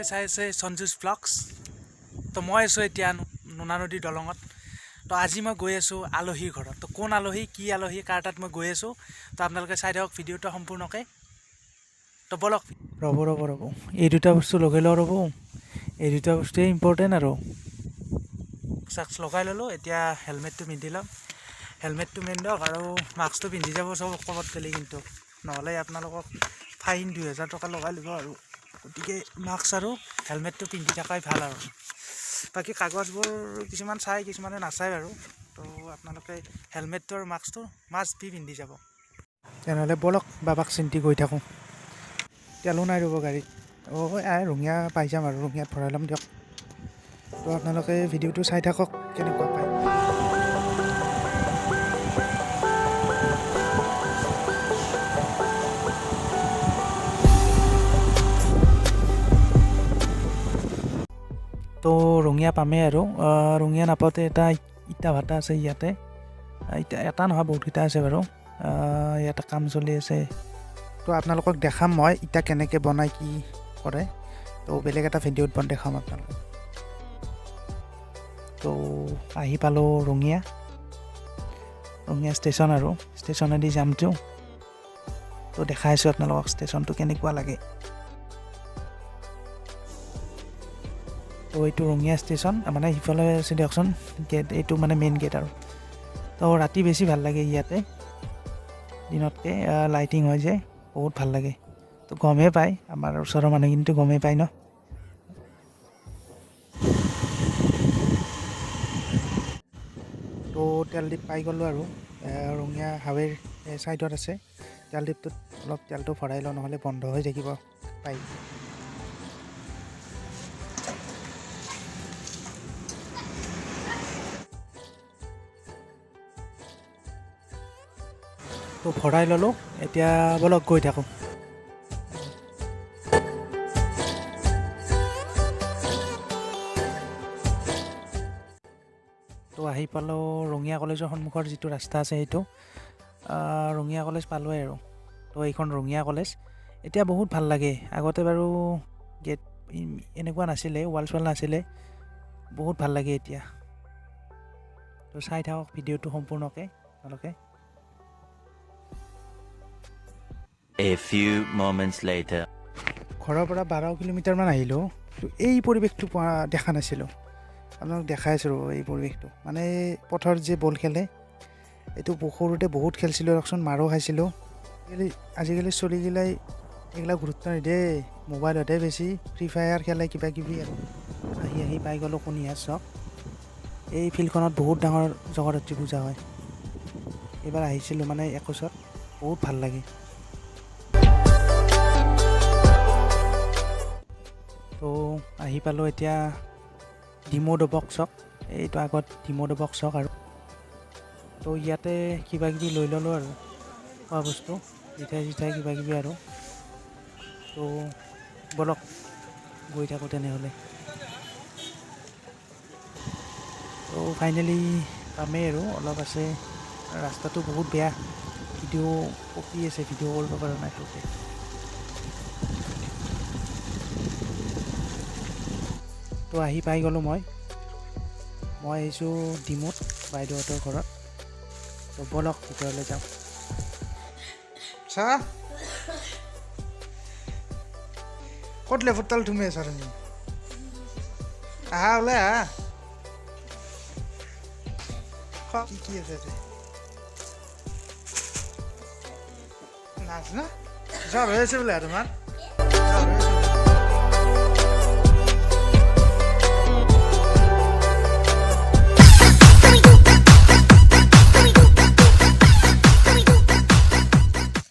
আপোনালোকে চাই আছে সঞ্জুজ ব্লগছ। তো মই আছোঁ এতিয়া নোনা নদীৰ দলঙত। তো আজি মই গৈ আছোঁ আলহীৰ ঘৰত। তো কোন আলহী, কি আলহী, কাৰ তাত মই গৈ আছোঁ, তো আপোনালোকে চাই থাকক ভিডিঅ'টো সম্পূৰ্ণকৈ। তো ব'লক। ৰ'ব ৰ'ব ৰ'ব, এই দুটা বস্তু লগাই লওঁ ৰ'ব, এই দুটা বস্তুৱেই ইম্পৰ্টেণ্ট। আৰু চাক্স লগাই ল'লোঁ, এতিয়া হেলমেটটো পিন্ধি ল'ম। হেলমেটটো মেইন দিয়ক, আৰু মাস্কটো পিন্ধি যাব চব ক'ৰবাত গ'লে কিন্তু, নহ'লে আপোনালোকক ফাইন 2000 টকা লগাই ল'ব আৰু। গতিকে মাস্ক আৰু হেলমেটটো পিন্ধি থকাই ভাল। আৰু বাকী কাগজবোৰ কিছুমান চায়, কিছুমানে নাচায় বাৰু। তো আপোনালোকে হেলমেটটো আৰু মাস্কটো মাষ্ট বি পিন্ধি যাব। তেনেহ'লে ব'লক, বাবাক চিন্তি গৈ থাকোঁ। তেলো নাই ৰ'ব গাড়ীত। অঁ, আই ৰঙিয়া পাই যাম আৰু, ৰঙিয়াত ভৰাই ল'ম দিয়ক। তো আপোনালোকে ভিডিঅ'টো চাই থাকক কেনেকুৱা পায়। তো ৰঙিয়া পামেই আৰু। ৰঙিয়া নাপাওঁতে এটা ইটা ভাটা আছে ইয়াতে। ইটা এটা নহয়, বহুতকেইটা আছে বাৰু। ইয়াতে কাম চলি আছে। তো আপোনালোকক দেখাম মই ইটা কেনেকৈ বনায়, কি কৰে। তো বেলেগ এটা ভিডিঅ'ত দেখাম আপোনালোকক। তো আহি পালোঁ ৰঙিয়া, ৰঙিয়া ষ্টেচন আৰু ষ্টেচনেদি যামতো। তো দেখাই আছোঁ আপোনালোকক ষ্টেচনটো কেনেকুৱা লাগে। তো এইটো ৰঙিয়া ষ্টেচন, মানে সিফালে আছে দিয়কচোন গেট, এইটো মানে মেইন গেট আৰু। তো ৰাতি বেছি ভাল লাগে ইয়াতে দিনতকৈ, লাইটিং হৈ যায়, বহুত ভাল লাগে। তো গমেই পায়, আমাৰ ওচৰৰ মানুহখিনিতো গমেই পায় ন। তো তেল ডিপ পাই গ'লোঁ আৰু, ৰঙিয়া হাৱেৰ ছাইডত আছে তেল ডিপটোত। অলপ তেলটো ভৰাই লওঁ, নহ'লে বন্ধ হৈ থাকিব পাইপ। তো ভৰাই ল'লোঁ, এতিয়া ব'লক গৈ থাকোঁ। তো আহি পালোঁ ৰঙিয়া কলেজৰ সন্মুখৰ যিটো ৰাস্তা আছে সেইটো, ৰঙিয়া কলেজ পালোঁৱেই আৰু। তো এইখন ৰঙিয়া কলেজ, এতিয়া বহুত ভাল লাগে। আগতে বাৰু গেট এনেকুৱা নাছিলে, ৱাল চোৱাল নাছিলে, বহুত ভাল লাগে এতিয়া। তো চাই থাকক ভিডিঅ'টো সম্পূৰ্ণকৈ আপোনালোকে। A few moments later. ঘৰৰ পৰা 12 কিলোমিটাৰমান আহিলোঁ, তো এই পৰিৱেশটো পোৱা দেখা নাছিলোঁ। আপোনালোক দেখাই আছোঁ ৰ'ব এই পৰিৱেশটো, মানে পথাৰত যে বল খেলে, এইটো সৰুতে বহুত খেলছিলোঁ দিয়কচোন, মাৰো খাইছিলোঁ। আজিকালি চলিগিলাই এইগিলা গুৰুত্ব নিদিয়ে, মোবাইলতহে বেছি ফ্ৰী ফায়াৰ খেলে কিবা কিবি আৰু। আহি আহি পাই গ'লোঁ কণিহাজ চক। এই ফিল্ডখনত বহুত ডাঙৰ জগদ্ধাত্ৰী পূজা হয়। এইবাৰ আহিছিলোঁ মানে 21ত, বহুত ভাল লাগে। তো আহি পালোঁ এতিয়া ডিমৌ ডবক চক, এইটো আগত ডিমৌ ডবক চক আৰু। তো ইয়াতে কিবা কিবি লৈ ল'লোঁ আৰু, খোৱা বস্তু, মিঠাই চিঠাই কিবা কিবি আৰু। তো ব'লক গৈ থাকোঁ তেনেহ'লে। তো ফাইনেলি পামেই আৰু, অলপ আছে। ৰাস্তাটো বহুত বেয়া, ভিডিঅ' কঁপি আছে, ভিডিঅ' কৰিব পৰা নাই ভালকৈ। তো আহি পাই গ'লোঁ মই। মই আহিছোঁ ডিমৌত বাইদেউহঁতৰ ঘৰত। তো ব'লক ভিতৰলৈ যাওঁ। চাহ ক'ত লেফুটডাল তুমি আছা? তুমি আহা, ওলাই আহা। কি কি আছে ইয়াতে? নাচ না, জ্বৰ হৈ আছে বোলে তোমাৰ, জ্বৰ হৈ আছে।